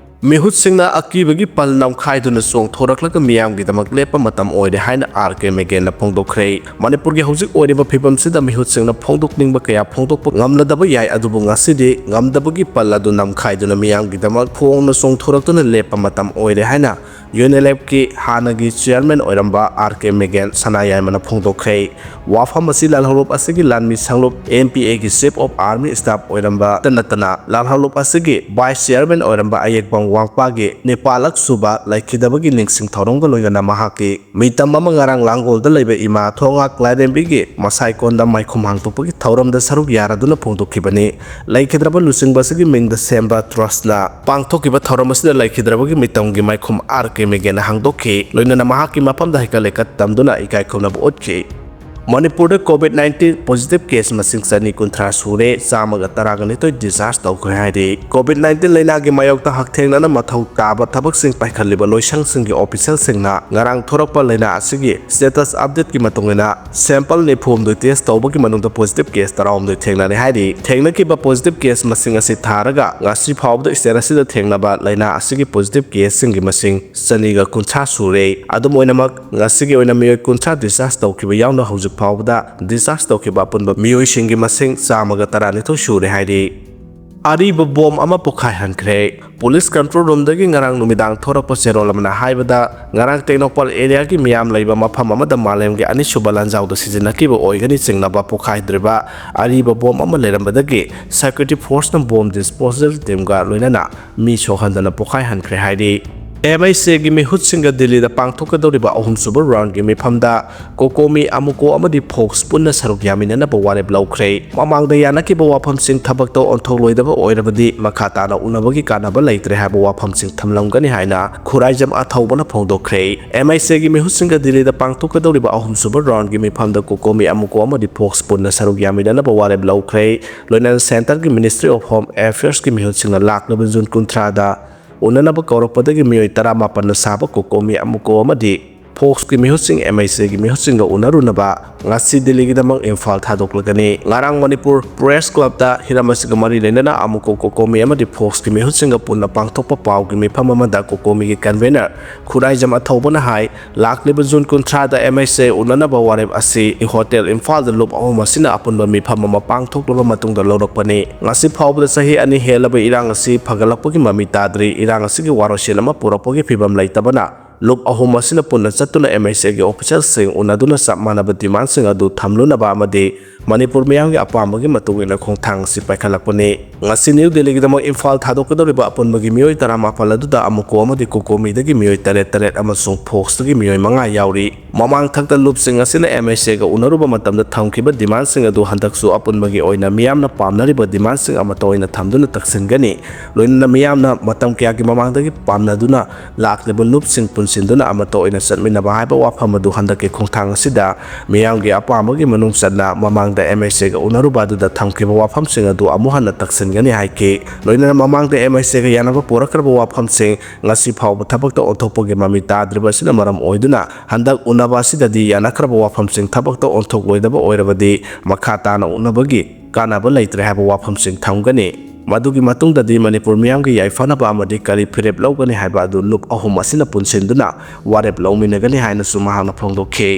ꯃꯤꯍꯨꯠꯁꯤꯡꯅ ꯑꯀꯤꯕꯒꯤ ꯄꯜ ꯅꯝꯈꯥꯏꯗꯨꯅ ꯆꯣꯡꯊꯣꯔꯛꯂꯒ ꯃꯤꯌꯥꯝꯒꯤꯗꯃꯛ ꯂꯦꯞꯄ ꯃꯇꯝ ꯑꯣꯏꯔꯦ ꯍꯥꯏꯅ R.K. Magenꯅ ꯐꯣꯡꯗꯣꯛꯈ꯭ꯔꯦ꯫ ꯃꯅꯤꯄꯨꯔꯒꯤ ꯍꯧꯖꯤꯛ ꯑꯣꯏꯔꯤꯕ ꯐꯤꯕꯝꯁꯤꯗ ꯃꯤꯍꯨꯠꯁꯤꯡꯅ ꯐꯣꯡꯗꯣꯛꯅꯤꯡꯕ ꯀꯌꯥ ꯐꯣꯡꯗꯣꯛꯄ ꯉꯝꯂꯗꯕ ꯌꯥꯏ, ꯑꯗꯨꯕꯨ ꯉꯁꯤꯗꯤ ꯉꯝꯗꯕꯒꯤ ꯄꯜ ꯑꯗꯨ ꯅꯝꯈꯥꯏꯗꯨꯅ ꯃꯤꯌꯥꯝꯒꯤꯗꯃꯛ ꯐꯣꯡꯅ ꯆꯣꯡꯊꯣꯔꯛꯇꯨꯅ ꯂꯦꯞꯄ ꯃꯇꯝ ꯑꯣꯏꯔꯦ ꯍꯥꯏꯅ ꯌꯨꯅꯤꯂꯦꯞꯀꯤ ꯍꯥꯟꯅꯒꯤ ꯆꯤꯌꯔꯃꯦꯟ ꯑꯣꯏꯔꯝꯕ ꯑꯥꯔ ꯀꯦ ꯃꯦꯒꯦꯟ ꯁꯅꯥꯌꯥꯏꯃꯅ ꯐꯣꯡꯗꯣꯛꯈ꯭ꯔꯦ꯫ ꯋꯥꯐꯝ ꯑꯁꯤ ꯂꯥꯜꯍꯧꯂꯨꯞ ꯑꯁꯤꯒꯤ ꯂꯥꯟꯃꯤ ꯁꯪꯂꯨꯞ ꯑꯦꯝ ꯄꯤ ꯑꯦꯒꯤ ꯆꯤꯐ ꯑꯣꯐ ꯑꯥꯔꯃꯤ ꯁ꯭ꯇꯥꯐ ꯑꯣꯏꯔꯝꯕꯇ ꯅꯠꯇꯅ ꯂꯥꯜꯍꯧꯂꯨꯞ ꯑꯁꯤꯒꯤ ꯚꯥꯏꯁ ꯆꯤꯌꯔꯃꯦꯟ ꯑꯣꯏꯔꯝꯕ ꯑꯌꯦꯛꯄꯝ ꯋꯥꯡꯄꯥꯒꯤ ꯅꯤꯄꯥꯜꯂꯛ ꯁꯨꯕ ꯂꯩꯈꯤꯗꯕꯒꯤ ꯅꯤꯡꯁꯤꯡ ꯊꯧꯔꯝꯒ ꯂꯣꯏꯅꯅ ꯃꯍꯥꯛꯀꯤ ꯃꯤꯇꯝ ꯑꯃ ꯉꯔꯥꯡ ꯂꯥꯡꯒꯣꯜꯗ ꯂꯩꯕ ꯏꯃꯥ ꯊꯣꯉꯥ ꯀ꯭ꯂꯥꯏꯔꯦꯝꯕꯤꯒꯤ ꯃꯁꯥꯏꯀꯣꯟꯗ ꯃꯥꯏꯈꯨꯝ ꯍꯥꯡꯗꯣꯛꯄꯒꯤ ꯊꯧꯔꯝꯗ ꯁꯔꯨꯛ ꯌꯥꯔꯗꯨꯅ ꯐꯣꯡꯗꯣꯛꯈꯤꯕꯅꯤ꯫ ꯂꯩꯈꯤꯗ꯭ꯔꯕ ꯂꯨꯆꯤꯡꯕ ꯑꯁꯤꯒꯤ ꯃꯤꯡꯗ ꯁꯦꯝꯕ ꯇ꯭ꯔꯁꯅ ꯄꯥꯡꯊꯣꯛꯈꯤꯕ ꯊꯧꯔꯝ ꯑꯁꯤꯗ ꯂꯩꯈꯤꯗ꯭ꯔꯕꯒꯤ ꯃꯤꯇꯝꯒꯤ ꯃꯥꯏꯈꯨꯝ ꯑꯥꯔ ꯀꯦ ꯃꯦꯒꯦꯟꯅ ꯍꯥꯡꯗꯣꯛꯈꯤ꯫ ꯂꯣꯏꯅꯅ ꯃꯍꯥꯛꯀꯤ ꯃꯐꯝꯗ ꯍꯩꯀꯠ ꯂꯩꯀꯠ ꯇꯝꯗꯨꯅ ꯏꯀꯥꯏ ꯈꯨꯝꯅꯕ ꯎꯠꯈꯤ꯫ ꯃꯅꯤꯄꯨꯔꯗ ꯀꯣꯚꯤꯗ ꯅꯥꯏꯟꯇꯤꯟ ꯄꯣꯖꯤꯇꯤꯚ ꯀꯦꯁ ꯃꯁꯤꯡ ꯆꯅꯤ ꯀꯨꯟꯊ꯭ꯔꯥ ꯁꯨꯔꯦ, ꯆꯥꯝꯃꯒ ꯇꯔꯥꯒ ꯅꯤꯊꯣꯏ ꯗꯤꯁꯆꯥꯔꯖ ꯇꯧꯈ꯭ꯔꯦ ꯍꯥꯏꯔꯤ꯫ ꯀꯣꯚꯤꯗ ꯅꯥꯏꯟꯇꯤꯟ ꯂꯩꯅꯥꯒꯤ ꯃꯥꯌꯣꯛꯇ ꯍꯛꯊꯦꯡꯅꯅ ꯃꯊꯧ ꯇꯥꯕ ꯊꯕꯛꯁꯤꯡ ꯄꯥꯏꯈꯠꯂꯤꯕ ꯂꯣꯏꯁꯪꯁꯤꯡꯒꯤ ꯑꯣꯐꯤꯁꯤꯌꯦꯜꯁꯤꯡꯅ ꯉꯔꯥꯡ ꯊꯣꯔꯛꯄ ꯂꯩꯅꯥ ꯑꯁꯤꯒꯤ ꯁ꯭ꯇꯦꯇꯁ ꯑꯞꯗꯦꯠꯀꯤ ꯃꯇꯨꯡ ꯏꯟꯅ ꯁꯦꯝꯄꯜ ꯅꯤꯐꯨ ꯍꯨꯝꯗꯣꯏ ꯇꯦꯁ ꯇꯧꯕꯒꯤ ꯃꯅꯨꯡꯗ ꯄꯣꯖꯤꯇꯤꯚ ꯀꯦꯁ ꯇꯔꯥꯍꯨꯝꯗꯣꯏ ꯊꯦꯡꯅꯔꯦ ꯍꯥꯏꯔꯤ꯫ ꯊꯦꯡꯅꯈꯤꯕ ꯄꯣꯖꯤꯇꯤꯚ ꯀꯦꯁ ꯃꯁꯤꯡ ꯑꯁꯤ ꯊꯥꯔꯒ ꯉꯁꯤ ꯐꯥꯎꯕꯗ ꯁ꯭ꯇꯦꯠ ꯑꯁꯤꯗ ꯊꯦꯡꯅꯕ ꯂꯩꯅꯥ ꯑꯁꯤꯒꯤ ꯄꯣꯖꯤꯇꯤꯚ ꯀꯦꯁꯁꯤꯡꯒꯤ ꯃꯁꯤꯡ ꯆꯅꯤꯒ ꯀꯨꯟꯊ꯭ꯔꯥ ꯁꯨꯔꯦ꯫ ꯑꯗꯨꯝ ꯑꯣꯏꯅꯃꯛ, ꯉꯁꯤꯒꯤ ꯑꯣꯏꯅ ꯃꯤꯑꯣꯏ ꯀꯨꯟꯊ꯭ꯔꯥ ꯗꯤꯁꯆꯥꯔꯖ ꯇꯧꯈꯤꯕ ꯌꯥꯎꯅ ꯍꯧꯖꯤꯛ ꯐꯥꯎꯕꯗ ꯗꯤꯁꯆꯥꯔꯖ ꯇꯧꯈꯤꯕ ꯑꯄꯨꯟꯕ ꯃꯤꯑꯣꯏꯁꯤꯡꯒꯤ ꯃꯁꯤꯡ ꯆꯥꯝꯃꯒ ꯇꯔꯥꯅꯤꯊꯣꯏ ꯁꯨꯔꯦ ꯍꯥꯏꯔꯤ꯫ ꯑꯔꯤꯕ ꯕꯣꯝ ꯑꯃ ꯄꯣꯈꯥꯏꯍꯟꯈ꯭ꯔꯦ꯫ ꯄꯨꯂꯤꯁ ꯀꯟꯇ꯭ꯔꯣꯜ ꯔꯨꯝꯗꯒꯤ ꯉꯔꯥꯡ ꯅꯨꯃꯤꯗꯥꯡ ꯊꯣꯔꯛꯄ ꯆꯦꯔꯣꯜ ꯑꯃꯅ ꯍꯥꯏꯕꯗ, ꯉꯔꯥꯡ ꯇꯦꯡꯅꯧꯄꯜ ꯑꯦꯔꯤꯌꯥꯒꯤ ꯃꯤꯌꯥꯝ ꯂꯩꯕ ꯃꯐꯝ ꯑꯃꯗ ꯃꯥꯂꯦꯝꯒꯤ ꯑꯅꯤꯁꯨꯕ ꯂꯥꯟꯖꯥꯎꯗ ꯁꯤꯖꯤꯟꯅꯈꯤꯕ ꯑꯣꯏꯒꯅꯤ ꯆꯤꯡꯅꯕ ꯄꯣꯈꯥꯏꯗ꯭ꯔꯤꯕ ꯑꯔꯤꯕ ꯕꯣꯝ ꯑꯃ ꯂꯩꯔꯝꯕꯗꯒꯤ ꯁꯦꯀ꯭ꯌꯨꯔꯤꯇꯤ ꯐꯣꯔꯁꯅ ꯕꯣꯝ ꯗꯤꯁꯄꯣꯖꯦꯜ ꯇꯤꯝꯒ ꯂꯣꯏꯅꯅ ꯃꯤ ꯁꯣꯛꯍꯟꯗꯅ ꯄꯣꯈꯥꯏꯍꯟꯈ꯭ꯔꯦ ꯍꯥꯏꯔꯤ꯫ ꯑꯦꯝ ꯑꯩꯆ ꯑꯦꯒꯤ ꯃꯤꯍꯨꯠꯁꯤꯡꯒ ꯗꯤꯜꯂꯤꯗ ꯄꯥꯡꯊꯣꯛꯀꯗꯧꯔꯤꯕ ꯑꯍꯨꯝꯁꯨꯕ ꯔꯥꯎꯟꯒꯤ ꯃꯤꯐꯝꯗ ꯀꯣꯀꯣꯃꯤ, ꯑꯃꯨꯀꯣ ꯑꯃꯗꯤ ꯐꯣꯛꯁ ꯄꯨꯟꯅ ꯁꯔꯨꯛ ꯌꯥꯃꯤꯟꯅꯅꯕ ꯋꯥꯔꯦꯞ ꯂꯧꯈ꯭ꯔꯦ꯫ ꯃꯃꯥꯡꯗ ꯌꯥꯅꯈꯤꯕ ꯋꯥꯐꯝꯁꯤꯡ ꯊꯕꯛꯇ ꯑꯣꯟꯊꯣꯛꯂꯣꯏꯗꯕ ꯑꯣꯏꯔꯕꯗꯤ ꯃꯈꯥ ꯇꯥꯅ ꯎꯅꯕꯒꯤ ꯀꯥꯟꯅꯕ ꯂꯩꯇ꯭ꯔꯦ ꯍꯥꯏꯕ ꯋꯥꯐꯝꯁꯤꯡ ꯊꯝꯂꯝꯒꯅꯤ ꯍꯥꯏꯅ ꯈꯨꯔꯥꯏꯖꯝ ꯑꯊꯧꯕꯅ ꯐꯣꯡꯗꯣꯛꯈ꯭ꯔꯦ꯫ ꯑꯦꯝ ꯑꯥꯏ ꯁꯤꯒꯤ ꯃꯤꯍꯨꯠꯁꯤꯡꯒ ꯗꯤꯜꯂꯤꯗ ꯄꯥꯡꯊꯣꯛꯀꯗꯧꯔꯤꯕ ꯑꯍꯨꯝꯁꯨꯕ ꯔꯥꯎꯟꯒꯤ ꯃꯤꯐꯝꯗ ꯀꯣꯀꯣꯃꯤ, ꯑꯃꯨꯀꯣ ꯑꯃꯗꯤ ꯐꯣꯛꯁ ꯄꯨꯟꯅ ꯁꯔꯨꯛ ꯌꯥꯃꯤꯟꯅꯅꯕ ꯋꯥꯔꯦꯞ ꯂꯧꯈ꯭ꯔꯦ꯫ ꯂꯣꯏꯅꯅ ꯁꯦꯟꯇꯔꯒꯤ ꯃꯤꯅꯤꯁꯇ꯭ꯔꯤ ꯑꯣꯐ ꯍꯣꯝ ꯑꯦꯐꯤꯌꯔꯁꯀꯤ ꯃꯤꯍꯨꯠꯁꯤꯡꯅ ꯂꯥꯛꯂꯤꯕ ꯖꯨꯟ ꯀꯨꯟꯊ꯭ꯔꯥꯗ ꯎꯅꯅꯕ ꯀꯧꯔꯛꯄꯗꯒꯤ ꯃꯤꯑꯣꯏ ꯇꯔꯥꯃꯥꯄꯟꯅ ꯁꯥꯕ ꯀꯣꯀꯣꯃꯤ, ꯑꯃꯨꯀꯣ ꯑꯃꯗꯤ ꯐꯣꯛꯁꯀꯤ ꯃꯤꯍꯨꯠꯁꯤꯡ ꯑꯦꯝ ꯑꯥꯏ ꯁꯤꯒꯤ ꯃꯤꯍꯨꯠꯁꯤꯡꯒ ꯎꯅꯔꯨꯅꯕ ꯉꯁꯤ ꯗꯤꯜꯂꯤꯒꯤꯗꯃꯛ ꯏꯝꯐꯥꯜ ꯊꯥꯗꯣꯛꯂꯒꯅꯤ꯫ ꯉꯔꯥꯡ ꯃꯅꯤꯄꯨꯔ ꯄ꯭ꯔꯦꯁ ꯀ꯭ꯂꯕꯇ ꯍꯤꯔꯝ ꯑꯁꯤꯒ ꯃꯔꯤ ꯂꯩꯅꯅ ꯑꯃꯨꯀꯣ ꯀꯣꯀꯣꯃꯤ ꯑꯃꯗꯤ ꯐꯣꯛꯁꯀꯤ ꯃꯤꯍꯨꯠꯁꯤꯡꯒ ꯄꯨꯟꯅ ꯄꯥꯡꯊꯣꯛꯄ ꯄꯥꯎꯒꯤ ꯃꯤꯐꯝ ꯑꯃꯗ ꯀꯣꯀꯣꯃꯤꯒꯤ ꯀꯟꯚꯦꯅꯔ ꯈꯨꯔꯥꯏꯖꯝ ꯑꯊꯧꯕꯅ ꯍꯥꯏ, ꯂꯥꯛꯂꯤꯕ ꯖꯨꯟ ꯀꯨꯟꯊ꯭ꯔꯥꯗ ꯑꯦꯝ ꯑꯥꯏ ꯁꯤ ꯎꯅꯅꯕ ꯋꯥꯔꯦꯞ ꯑꯁꯤ ꯍꯣꯇꯦꯜ ꯏꯝꯐꯥꯜꯗ ꯂꯨꯞ ꯑꯍꯨꯝ ꯑꯁꯤꯅ ꯑꯄꯨꯟꯕ ꯃꯤꯐꯝ ꯑꯃ ꯄꯥꯡꯊꯣꯛꯂꯕ ꯃꯇꯨꯡꯗ ꯂꯧꯔꯛꯄꯅꯤ꯫ ꯉꯁꯤ ꯐꯥꯎꯕꯗ ꯆꯍꯤ ꯑꯅꯤ ꯍꯦꯜꯂꯕ ꯏꯔꯥꯡ ꯑꯁꯤ ꯐꯒꯠꯂꯛꯄꯒꯤ ꯃꯃꯤ ꯇꯥꯗ꯭ꯔꯤ꯫ ꯏꯔꯥꯡ ꯑꯁꯤꯒꯤ ꯋꯥꯔꯣꯏꯁꯤꯟ ꯑꯃ ꯄꯨꯔꯛꯄꯒꯤ ꯐꯤꯕꯝ ꯂꯩꯇꯕꯅ ꯂꯨꯞ ꯑꯍꯨꯝ ꯑꯁꯤꯅ ꯄꯨꯟꯅ ꯆꯠꯇꯨꯅ ꯑꯦꯝ ꯑꯥꯏ ꯁꯤꯒꯤ ꯑꯣꯐꯤꯁꯤꯌꯦꯜꯁꯤꯡ ꯎꯅꯗꯨꯅ ꯆꯞ ꯃꯥꯟꯅꯕ ꯗꯤꯃꯥꯟꯁꯤꯡ ꯑꯗꯨ ꯊꯝꯂꯨꯅꯕ ꯑꯃꯗꯤ ꯃꯅꯤꯄꯨꯔ ꯃꯤꯌꯥꯝꯒꯤ ꯑꯄꯥꯝꯕꯒꯤ ꯃꯇꯨꯡ ꯏꯟꯅ ꯈꯣꯡꯊꯥꯡ ꯑꯁꯤ ꯄꯥꯏꯈꯠꯂꯛꯄꯅꯤ꯫ ꯉꯁꯤ ꯅ꯭ꯌꯨ ꯗꯤꯜꯂꯤꯒꯤꯗꯃꯛ ꯏꯝꯐꯥꯜ ꯊꯥꯗꯣꯛꯀꯗꯧꯔꯤꯕ ꯑꯄꯨꯟꯕꯒꯤ ꯃꯤꯑꯣꯏ ꯇꯔꯥꯃꯥꯄꯜ ꯑꯗꯨꯗ ꯑꯃꯨꯀꯣ ꯑꯃꯗꯤ ꯀꯣꯀꯣꯃꯤꯗꯒꯤ ꯃꯤꯑꯣꯏ ꯇꯔꯦꯠ ꯇꯔꯦꯠ ꯑꯃꯁꯨꯡ ꯐꯣꯛꯁꯇꯒꯤ ꯃꯤꯑꯣꯏ ꯃꯉꯥ ꯌꯥꯎꯔꯤ꯫ ꯃꯃꯥꯡ ꯊꯛꯇ ꯂꯨꯞꯁꯤꯡ ꯑꯁꯤꯅ ꯑꯦꯝ ꯑꯥꯏ ꯁꯤꯒ ꯎꯅꯔꯨꯕ ꯃꯇꯝꯗ ꯊꯝꯈꯤꯕ ꯗꯤꯃꯥꯟꯁꯤꯡ ꯑꯗꯨ ꯍꯟꯗꯛꯁꯨ ꯑꯄꯨꯟꯕꯒꯤ ꯑꯣꯏꯅ ꯃꯤꯌꯥꯝꯅ ꯄꯥꯝꯅꯔꯤꯕ ꯗꯤꯃꯥꯟꯁꯤꯡ ꯑꯃꯠꯇ ꯑꯣꯏꯅ ꯊꯝꯗꯨꯅ ꯇꯛꯁꯤꯟꯒꯅꯤ꯫ ꯂꯣꯏꯅꯅ ꯃꯤꯌꯥꯝꯅ ꯃꯇꯝ ꯀꯌꯥꯒꯤ ꯃꯃꯥꯡꯗꯒꯤ ꯄꯥꯝꯅꯗꯨꯅ ꯂꯥꯛꯂꯤꯕ ꯂꯨꯞꯁꯤꯡ ꯄꯨꯟꯁꯤꯟꯗꯨꯅ ꯑꯃꯠꯇ ꯑꯣꯏꯅ ꯆꯠꯃꯤꯟꯅꯕ ꯍꯥꯏꯕ ꯋꯥꯐꯝ ꯑꯗꯨ ꯍꯟꯗꯛꯀꯤ ꯈꯣꯡꯊꯥꯡ ꯑꯁꯤꯗ ꯃꯤꯌꯥꯝꯒꯤ ꯑꯄꯥꯝꯕꯒꯤ ꯃꯅꯨꯡ ꯆꯟꯅ ꯃꯃꯥꯡꯗ ꯑꯦꯝ ꯑꯥꯏ ꯁꯤꯒ ꯎꯅꯔꯨꯕ ꯑꯗꯨꯗ ꯊꯝꯈꯤꯕ ꯋꯥꯐꯝꯁꯤꯡ ꯑꯗꯨ ꯑꯃꯨꯛ ꯍꯟꯅ ꯇꯛꯁꯤꯟꯒꯅꯤ ꯍꯥꯏꯈꯤ꯫ ꯂꯣꯏꯅꯅ ꯃꯃꯥꯡꯗ ꯑꯦꯝ ꯑꯥꯏ ꯁꯤꯒ ꯌꯥꯅꯕ ꯄꯨꯔꯛꯈ꯭ꯔꯕ ꯋꯥꯐꯝꯁꯤꯡ ꯉꯁꯤ ꯐꯥꯎꯕ ꯊꯕꯛꯇ ꯑꯣꯟꯊꯣꯛꯄꯒꯤ ꯃꯃꯤ ꯇꯥꯗ꯭ꯔꯤꯕ ꯑꯁꯤꯅ ꯃꯔꯝ ꯑꯣꯏꯗꯨꯅ ꯍꯟꯗꯛ ꯎꯅꯕ ꯑꯁꯤꯗꯗꯤ ꯌꯥꯅꯈ꯭ꯔꯕ ꯋꯥꯐꯝꯁꯤꯡ ꯊꯕꯛꯇ ꯑꯣꯟꯊꯣꯛꯂꯣꯏꯗꯕ ꯑꯣꯏꯔꯕꯗꯤ ꯃꯈꯥ ꯇꯥꯅ ꯎꯅꯕꯒꯤ ꯀꯥꯟꯅꯕ ꯂꯩꯇ꯭ꯔꯦ ꯍꯥꯏꯕ ꯋꯥꯐꯝꯁꯤꯡ ꯊꯝꯒꯅꯤ꯫ ꯃꯗꯨꯒꯤ ꯃꯇꯨꯡꯗꯗꯤ ꯃꯅꯤꯄꯨꯔ ꯃꯤꯌꯥꯝꯒꯤ ꯌꯥꯏꯐꯅꯕ ꯑꯃꯗꯤ ꯀꯔꯤ ꯐꯤꯔꯦꯞ ꯂꯧꯒꯅꯤ ꯍꯥꯏꯕ ꯑꯗꯨ ꯂꯨꯞ ꯑꯍꯨꯝ ꯑꯁꯤꯅ ꯄꯨꯟꯁꯤꯟꯗꯨꯅ ꯋꯥꯔꯦꯞ ꯂꯧꯃꯤꯟꯅꯒꯅꯤ ꯍꯥꯏꯅꯁꯨ ꯃꯍꯥꯛꯅ ꯐꯣꯡꯗꯣꯛꯈꯤ꯫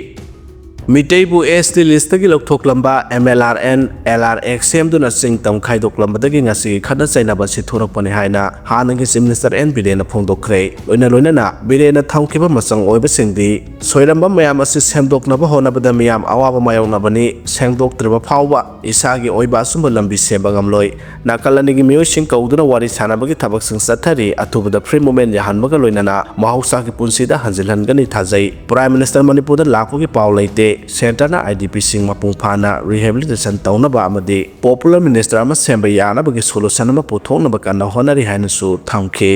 ꯃꯤꯇꯩꯕꯨ ꯑꯦꯁ ꯇꯤ ꯂꯤꯁꯇꯒꯤ ꯂꯧꯊꯣꯛꯂꯝꯕ M L R N, L R X ꯁꯦꯝꯗꯨꯅ ꯆꯤꯡ ꯇꯝ ꯈꯥꯏꯗꯣꯛꯂꯝꯕꯗꯒꯤ ꯉꯁꯤꯒꯤ ꯈꯠꯅ ꯆꯩꯅꯕ ꯑꯁꯤ ꯊꯣꯔꯛꯄꯅꯤ ꯍꯥꯏꯅ ꯍꯥꯟꯅꯒꯤ ꯆꯤꯐ ꯃꯤꯅꯤꯁꯇꯔ ꯑꯦꯟ ꯕꯤꯔꯦꯟꯅ ꯐꯣꯡꯗꯣꯛꯈ꯭ꯔꯦ꯫ ꯂꯣꯏꯅ ꯂꯣꯏꯅꯅ ꯕꯤꯔꯦꯟꯅ ꯊꯝꯈꯤꯕ ꯃꯆꯪ ꯑꯣꯏꯕꯁꯤꯡꯗꯤ ꯁꯣꯏꯔꯝꯕ ꯃꯌꯥꯝ ꯑꯁꯤ ꯁꯦꯝꯗꯣꯛꯅꯕ ꯍꯣꯠꯅꯕꯗ ꯃꯤꯌꯥꯝ ꯑꯋꯥꯕ ꯃꯥꯌꯣꯛꯅꯕꯅꯤ, ꯁꯦꯡꯗꯣꯛꯇ꯭ꯔꯤꯕ ꯐꯥꯎꯕ ꯏꯁꯥꯒꯤ ꯑꯣꯏꯕ ꯑꯆꯨꯝꯕ ꯂꯝꯕꯤ ꯁꯦꯝꯕ ꯉꯝꯂꯣꯏ꯫ ꯅꯥꯀꯜ ꯑꯅꯤꯒꯤ ꯃꯤꯑꯣꯏꯁꯤꯡ ꯀꯧꯗꯨꯅ ꯋꯥꯔꯤ ꯁꯥꯟꯅꯕꯒꯤ ꯊꯕꯛꯁꯤꯡ ꯆꯠꯊꯔꯤ꯫ ꯑꯊꯨꯕꯗ ꯐ꯭ꯔꯤ ꯃꯨꯚꯃꯦꯟ ꯌꯥꯍꯟꯕꯒ ꯂꯣꯏꯅꯅ ꯃꯍꯧꯁꯥꯒꯤ ꯄꯨꯟꯁꯤꯗ ꯍꯟꯖꯤꯜꯍꯟꯒꯅꯤ ꯊꯥꯖꯩ꯫ ꯄ꯭ꯔꯥꯏꯝ ꯃꯤꯅꯤꯁꯇꯔ ꯃꯅꯤꯄꯨꯔꯗ ꯂꯥꯛꯄꯒꯤ ꯄꯥꯎ ꯂꯩꯇꯦ꯫ ꯁꯦꯟꯇꯔꯅ ꯑꯥꯏ ꯗꯤ ꯄꯤꯁꯤꯡ ꯃꯄꯨꯡ ꯐꯥꯅ ꯔꯤꯍꯦꯕꯤꯂꯤꯇꯦꯁꯟ ꯇꯧꯅꯕ ꯑꯃꯗꯤ ꯄꯣꯄꯨꯂꯔ ꯃꯤꯅꯤꯁꯇꯔ ꯑꯃ ꯁꯦꯝꯕ ꯌꯥꯅꯕꯒꯤ ꯁꯣꯂꯨꯁꯟ ꯑꯃ ꯄꯨꯊꯣꯛꯅꯕ ꯀꯟꯅ ꯍꯣꯠꯅꯔꯤ ꯍꯥꯏꯅꯁꯨ ꯊꯝꯈꯤ꯫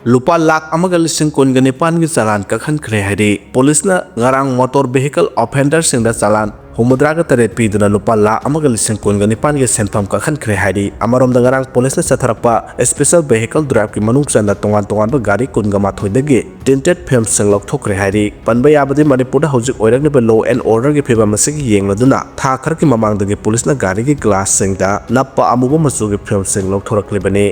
ꯂꯨꯄꯥ ꯂꯥꯈ ꯑꯃꯒ ꯂꯤꯁꯤꯡ ꯀꯨꯟꯒ ꯅꯤꯄꯥꯟꯒꯤ ꯆꯂꯥꯟ ꯀꯛꯍꯟꯈ꯭ꯔꯦ ꯍꯥꯏꯔꯤ꯫ ꯄꯨꯂꯤꯁꯅ ꯉꯔꯥꯡ ꯃꯣꯇꯣꯔ ꯚꯦꯍꯤꯀꯜ ꯑꯣꯐꯦꯟꯗꯔꯁꯤꯡꯗ ꯆꯂꯥꯟ ꯍꯨꯝꯐꯨꯇꯔꯥꯒ ꯇꯔꯦꯠ ꯄꯤꯗꯨꯅ ꯂꯨꯄꯥ ꯂꯥꯈ ꯑꯃꯒ ꯂꯤꯁꯤꯡ ꯀꯨꯟꯒ ꯅꯤꯄꯥꯟꯒꯤ ꯁꯦꯟꯐꯝ ꯀꯛꯍꯟꯈ꯭ꯔꯦ ꯍꯥꯏꯔꯤ꯫ ꯑꯃꯔꯣꯝꯗ, ꯉꯔꯥꯡ ꯄꯨꯂꯤꯁꯅ ꯆꯠꯊꯔꯛꯄ special vehicle driveꯀꯤ ꯃꯅꯨꯡ ꯆꯟꯅ ꯇꯣꯉꯥꯟ ꯇꯣꯉꯥꯟꯕ ꯒꯥꯔꯤ ꯀꯨꯟꯒ ꯃꯥꯊꯣꯏꯗꯒꯤ tinted filmꯁꯤꯡ ꯂꯧꯊꯣꯛꯈ꯭ꯔꯦ ꯍꯥꯏꯔꯤ꯫ ꯄꯟꯕ ꯌꯥꯕꯗꯤ, ꯃꯅꯤꯄꯨꯔꯗ ꯍꯧꯖꯤꯛ ꯑꯣꯏꯔꯛꯂꯤꯕ law and orderꯒꯤ ꯐꯤꯕꯝ ꯑꯁꯤꯒꯤ ꯌꯦꯡꯂꯗꯨꯅ ꯊꯥ ꯈꯔꯒꯤ ꯃꯃꯥꯡꯗꯒꯤ ꯄꯨꯂꯤꯁꯅ ꯒꯥꯔꯤꯒꯤ glassꯁꯤꯡꯗ ꯅꯞꯄ ꯑꯃꯨꯕ ꯃꯆꯨꯒꯤ filmꯁꯤꯡ ꯂꯧꯊꯣꯔꯛꯂꯤꯕꯅꯤ꯫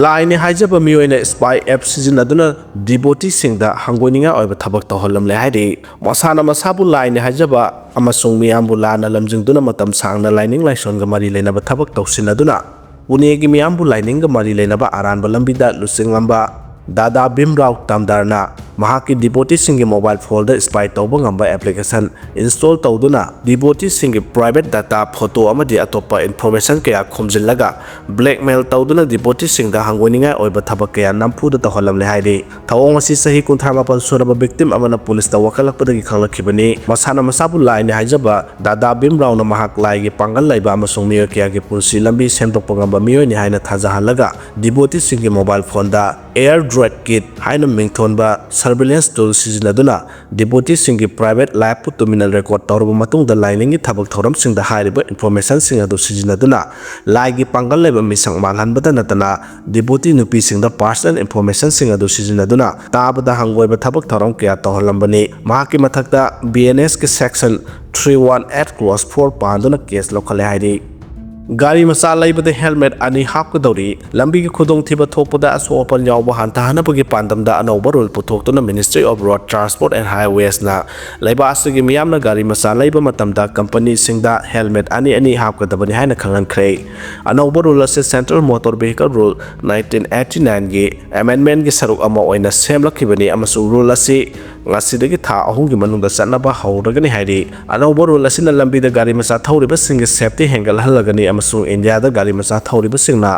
ꯂꯥꯏꯅꯤ ꯍꯥꯏꯖꯕ ꯃꯤꯑꯣꯏꯅ spy app ꯁꯤꯖꯤꯟꯅꯗꯨꯅ devoteeꯁꯤꯡꯗ ꯍꯪꯒꯣꯏꯅꯤꯡꯉꯥꯏ ꯑꯣꯏꯕ ꯊꯕꯛ ꯇꯧꯍꯜꯂꯝꯂꯦ ꯍꯥꯏꯔꯤ꯫ ꯃꯁꯥꯅ ꯃꯁꯥꯕꯨ ꯂꯥꯏꯅꯤ ꯍꯥꯏꯖꯕ ꯑꯃꯁꯨꯡ ꯃꯤꯌꯥꯝꯕꯨ ꯂꯥꯟꯅ ꯂꯝꯖꯤꯡꯗꯨꯅ ꯃꯇꯝ ꯁꯥꯡꯅ ꯂꯥꯏꯅꯤꯡ ꯂꯥꯏꯁꯣꯟꯒ ꯃꯔꯤ ꯂꯩꯅꯕ ꯊꯕꯛ ꯇꯧꯁꯤꯟꯅꯗꯨꯅ ꯄꯨꯅꯦꯒꯤ ꯃꯤꯌꯥꯝꯕꯨ ꯂꯥꯏꯅꯤꯡꯒ ꯃꯔꯤ ꯂꯩꯅꯕ ꯑꯔꯥꯟꯕ ꯂꯝꯕꯤꯗ ꯂꯨꯆꯤꯡꯂꯝꯕ ꯗꯥꯗꯥ ꯚꯤꯝꯔꯥꯎ ꯇꯥꯝꯗꯥꯔꯅ ꯃꯍꯥꯛꯀꯤ devoteeꯁꯤꯡꯒꯤ mobile phoneꯗ spy ꯇꯧꯕ ꯉꯝꯕ application install ꯇꯧꯗꯨꯅ devoteeꯁꯤꯡꯒꯤ private data, photo ꯑꯃꯗꯤ ꯑꯇꯣꯞꯄ information ꯀꯌꯥ ꯈꯣꯝꯖꯤꯜꯂꯒ blackmail ꯇꯧꯗꯨꯅ devoteeꯁꯤꯡꯗ ꯍꯪꯒꯣꯏꯅꯤꯡꯉꯥꯏ ꯑꯣꯏꯕ ꯊꯕꯛ ꯀꯌꯥ ꯅꯝꯐꯨꯗ ꯇꯧꯍꯜꯂꯝꯂꯦ ꯍꯥꯏꯔꯤ꯫ ꯊꯧꯑꯣꯡ ꯑꯁꯤ ꯆꯍꯤ ꯀꯨꯟꯊ꯭ꯔꯥ ꯃꯥꯄꯟ ꯁꯨꯔꯕ victim ꯑꯃꯅ ꯄꯨꯂꯤꯁꯇ ꯋꯥꯀꯠꯂꯛꯄꯗꯒꯤ ꯈꯪꯂꯛꯈꯤꯕꯅꯤ꯫ ꯃꯁꯥꯅ ꯃꯁꯥꯕꯨ ꯂꯥꯏꯅꯤ ꯍꯥꯏꯖꯕ ꯗꯥꯗꯥ ꯚꯤꯝꯔꯥꯎꯅ ꯃꯍꯥꯛ ꯂꯥꯏꯒꯤ ꯄꯥꯡꯒꯜ ꯂꯩꯕ ꯑꯃꯁꯨꯡ ꯃꯤꯑꯣꯏ ꯀꯌꯥꯒꯤ ꯄꯨꯟꯁꯤ ꯂꯝꯕꯤ ꯁꯦꯝꯗꯣꯛꯄ ꯉꯝꯕ ꯃꯤꯑꯣꯏꯅꯤ ꯍꯥꯏꯅ ꯊꯥꯖꯍꯜꯂꯒ devoteeꯁꯤꯡꯒꯤ mobile phoneꯗ Air Droid Kit ꯍꯥꯏꯅ ꯃꯤꯡꯊꯣꯟꯕ surveillance tool ꯁꯤꯖꯤꯟꯅꯗꯨꯅ devoteeꯁꯤꯡꯒꯤ private lifeꯄꯨ ꯇꯨꯃꯤꯟꯅ record ꯇꯧꯔꯕ ꯃꯇꯨꯡꯗ ꯂꯥꯏꯅꯤꯡꯒꯤ ꯊꯕꯛ ꯊꯧꯔꯝꯁꯤꯡꯗ ꯍꯥꯏꯔꯤꯕ informationꯁꯤꯡ ꯑꯗꯨ ꯁꯤꯖꯤꯟꯅꯗꯨꯅ ꯂꯥꯏꯒꯤ ꯄꯥꯡꯒꯜ ꯂꯩꯕ ꯃꯤꯁꯛ ꯃꯥꯜꯍꯟꯕꯗ ꯅꯠꯇꯅ devotee ꯅꯨꯄꯤꯁꯤꯡꯗ personal informationꯁꯤꯡ ꯑꯗꯨ ꯁꯤꯖꯤꯟꯅꯗꯨꯅ ꯇꯥꯕꯗ ꯍꯪꯒꯣꯏꯕ ꯊꯕꯛ ꯊꯧꯔꯝ ꯀꯌꯥ ꯇꯧꯍꯜꯂꯝꯕꯅꯤ꯫ ꯃꯍꯥꯛꯀꯤ ꯃꯊꯛꯇ BNSꯀꯤ section three one eight clause four ꯄꯥꯟꯗꯨꯅ case ꯂꯧꯈꯠꯂꯦ ꯍꯥꯏꯔꯤ꯫ ꯒꯥꯔꯤ ꯃꯆꯥ ꯂꯩꯕꯗ helmet ꯑꯅꯤ ꯍꯥꯞꯀꯗꯧꯔꯤ꯫ ꯂꯝꯕꯤꯒꯤ ꯈꯨꯗꯣꯡꯊꯤꯕ ꯊꯣꯛꯄꯗ ꯑꯁꯣꯛ ꯑꯄꯟ ꯌꯥꯎꯕ ꯍꯟꯊꯍꯟꯅꯕꯒꯤ ꯄꯥꯟꯗꯝꯗ ꯑꯅꯧꯕ rule ꯄꯨꯊꯣꯛꯇꯨꯅ Ministry of Road Transport and Highwaysꯅ ꯂꯩꯕꯥꯛ ꯑꯁꯤꯒꯤ ꯃꯤꯌꯥꯝꯅ ꯒꯥꯔꯤ ꯃꯆꯥ ꯂꯩꯕ ꯃꯇꯝꯗ companyꯁꯤꯡꯗ helmet ꯑꯅꯤ ꯑꯅꯤ ꯍꯥꯞꯀꯗꯕꯅꯤ ꯍꯥꯏꯅ ꯈꯪꯍꯟꯈ꯭ꯔꯦ꯫ ꯑꯅꯧꯕ rule ꯑꯁꯤ Central Motor Vehicle Rule nineteen eighty nineꯒꯤ amendmentꯀꯤ ꯁꯔꯨꯛ ꯑꯃ ꯑꯣꯏꯅ ꯁꯦꯝꯂꯛꯈꯤꯕꯅꯤ ꯑꯃꯁꯨꯡ rule ꯑꯁꯤ ꯉꯁꯤꯗꯒꯤ ꯊꯥ ꯑꯍꯨꯝꯒꯤ ꯃꯅꯨꯡꯗ ꯆꯠꯅꯕ ꯍꯧꯔꯒꯅꯤ ꯍꯥꯏꯔꯤ꯫ ꯑꯅꯧꯕ rule ꯑꯁꯤꯅ ꯂꯝꯕꯤꯗ ꯒꯥꯔꯤ ꯃꯆꯥ ꯊꯧꯔꯤꯕꯁꯤꯡꯒꯤ safety ꯍꯦꯟꯒꯠꯍꯜꯂꯒꯅꯤ ꯑꯃꯁꯨꯡ ꯏꯟꯗꯤꯌꯥꯗ ꯒꯥꯔꯤ ꯃꯆꯥ ꯊꯧꯔꯤꯕꯁꯤꯡꯅ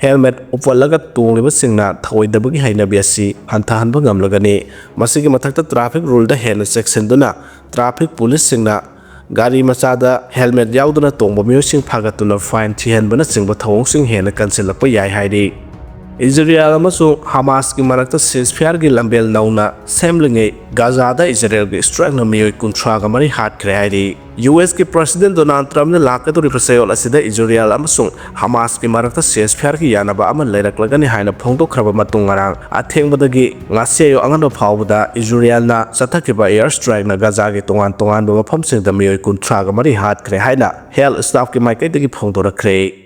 helmet ꯎꯞꯍꯜꯂꯒ ꯇꯣꯡꯂꯤꯕꯁꯤꯡꯅ ꯊꯧꯑꯣꯏꯗꯕꯒꯤ ꯍꯩꯅꯕꯤ ꯑꯁꯤ ꯍꯟꯊꯍꯟꯕ ꯉꯝꯂꯒꯅꯤ꯫ ꯃꯁꯤꯒꯤ ꯃꯊꯛꯇ traffic ruleꯗ ꯍꯦꯟꯅ ꯆꯦꯛꯁꯤꯟꯗꯨꯅ traffic policeꯁꯤꯡꯅ ꯒꯥꯔꯤ ꯃꯆꯥꯗ helmet ꯌꯥꯎꯗꯅ ꯇꯣꯡꯕ ꯃꯤꯑꯣꯏꯁꯤꯡ ꯐꯥꯒꯠꯇꯨꯅ fine ꯊꯤꯍꯟꯕꯅꯆꯤꯡꯕ ꯊꯧꯑꯣꯡꯁꯤꯡ ꯍꯦꯟꯅ ꯀꯟꯁꯤꯜꯂꯛꯄ ꯌꯥꯏ ꯍꯥꯏꯔꯤ꯫ ꯏꯖꯔꯦꯜ ꯑꯃꯁꯨꯡ ꯍꯃꯥꯁꯀꯤ ꯃꯔꯛꯇ ceasefire ꯒꯤ ꯂꯝꯕꯦꯜ ꯅꯧꯅ ꯁꯦꯝꯂꯤꯉꯩ ꯒꯥꯖꯥꯗ ꯏꯖꯔꯦꯜꯒꯤ strike ꯅ ꯃꯤꯑꯣꯏ ꯀꯨꯟꯊ꯭ꯔꯥꯒ ꯃꯔꯤ ꯍꯥꯠꯈ꯭ꯔꯦ ꯍꯥꯏꯔꯤ꯫ ꯌꯨ ꯑꯦꯁ ꯀꯤ President Donald Trump ꯅ ꯂꯥꯛꯀꯗꯧꯔꯤꯕ ꯆꯌꯣꯜ ꯑꯁꯤꯗ ꯏꯖꯔꯦꯜ ꯑꯃꯁꯨꯡ ꯍꯃꯥꯁꯀꯤ ꯃꯔꯛꯇ ceasefire ꯒꯤ ꯌꯥꯅꯕ ꯑꯃ ꯂꯩꯔꯛꯂꯒꯅꯤ ꯍꯥꯏꯅ ꯐꯣꯡꯗꯣꯛꯈ꯭ꯔꯕ ꯃꯇꯨꯡ, ꯉꯔꯥꯡ ꯑꯊꯦꯡꯕꯗꯒꯤ ꯉꯁꯤ ꯑꯌꯨꯛ ꯑꯉꯟꯕ ꯐꯥꯎꯕꯗ ꯏꯖꯔꯦꯜꯅ ꯆꯠꯊꯈꯤꯕ air strike ꯅ ꯒꯥꯖꯥꯒꯤ ꯇꯣꯉꯥꯟ ꯇꯣꯉꯥꯟꯕ ꯃꯐꯝꯁꯤꯡꯗ ꯃꯤꯑꯣꯏ ꯀꯨꯟꯊ꯭ꯔꯥꯒ ꯃꯔꯤ ꯍꯥꯠꯈ꯭ꯔꯦ ꯍꯥꯏꯅ health staff ꯀꯤ ꯃꯥꯏꯀꯩꯗꯒꯤ ꯐꯣꯡꯗꯣꯔꯛꯈ꯭ꯔꯦ꯫